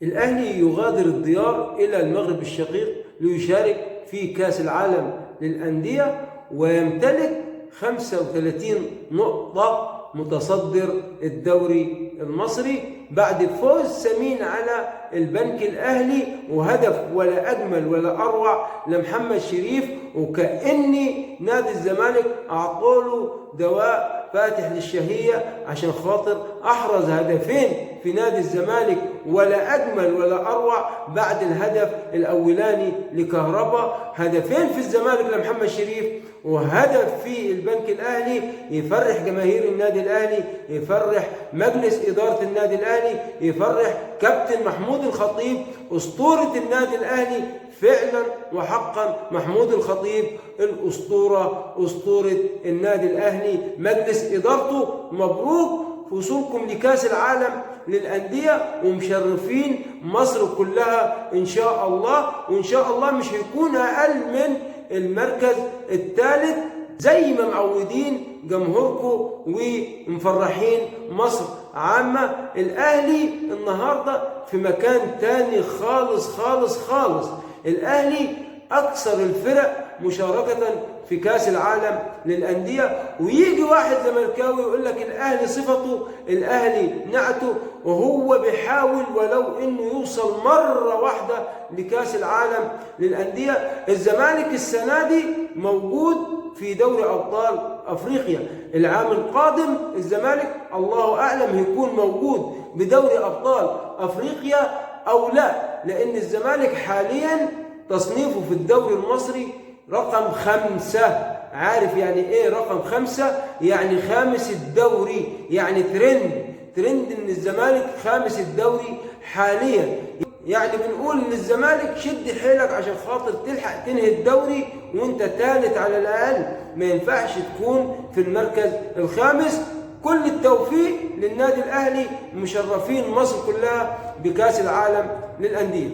الأهلي يغادر الديار إلى المغرب الشقيق ليشارك في كأس العالم للأندية ويمتلك 35 نقطة، متصدر الدوري المصري بعد فوز ثمين على البنك الأهلي، وهدف ولا أجمل ولا أروع لمحمد شريف، وكأني نادي الزمالك أعطوله دواء فاتح للشهية عشان خاطر أحرز هدفين في نادي الزمالك ولا أجمل ولا أروع بعد الهدف الأولاني لكهربا. هدفين في الزمالك لمحمد شريف وهدف في البنك الأهلي، يفرح جماهير النادي الأهلي، يفرح مجلس إدارة النادي الأهلي، يفرح كابتن محمود الخطيب أسطورة النادي الأهلي. فعلا وحقا محمود الخطيب الأسطورة، أسطورة النادي الأهلي، مجلس إدارته مبروك وصولكم لكأس العالم للأندية ومشرفين مصر كلها إن شاء الله، وإن شاء الله مش هيكون أقل من المركز الثالث زي ما معودين جمهوركم ومفرحين مصر عامة. الأهلي النهاردة في مكان تاني خالص خالص خالص. الأهلي أكثر الفرق مشاركة في كأس العالم للأندية، ويجي واحد زملكاوي يقول لك الأهلي صفته، الأهلي نعته، وهو بيحاول ولو إنه يوصل مرة واحدة لكأس العالم للأندية. الزمالك السنة دي موجود في دوري أبطال أفريقيا، العام القادم الزمالك الله أعلم هيكون موجود بدوري أبطال أفريقيا أو لا، لأن الزمالك حاليا تصنيفه في الدوري المصري رقم 5. عارف يعني ايه رقم 5؟ يعني خامس الدوري، يعني ترند ان الزمالك خامس الدوري حاليا. يعني بنقول للزمالك شد حيلك عشان خاطر تلحق تنهي الدوري وانت ثالث على الاقل، ما ينفعش تكون في المركز الخامس. كل التوفيق للنادي الاهلي، مشرفين مصر كلها بكاس العالم للانديه.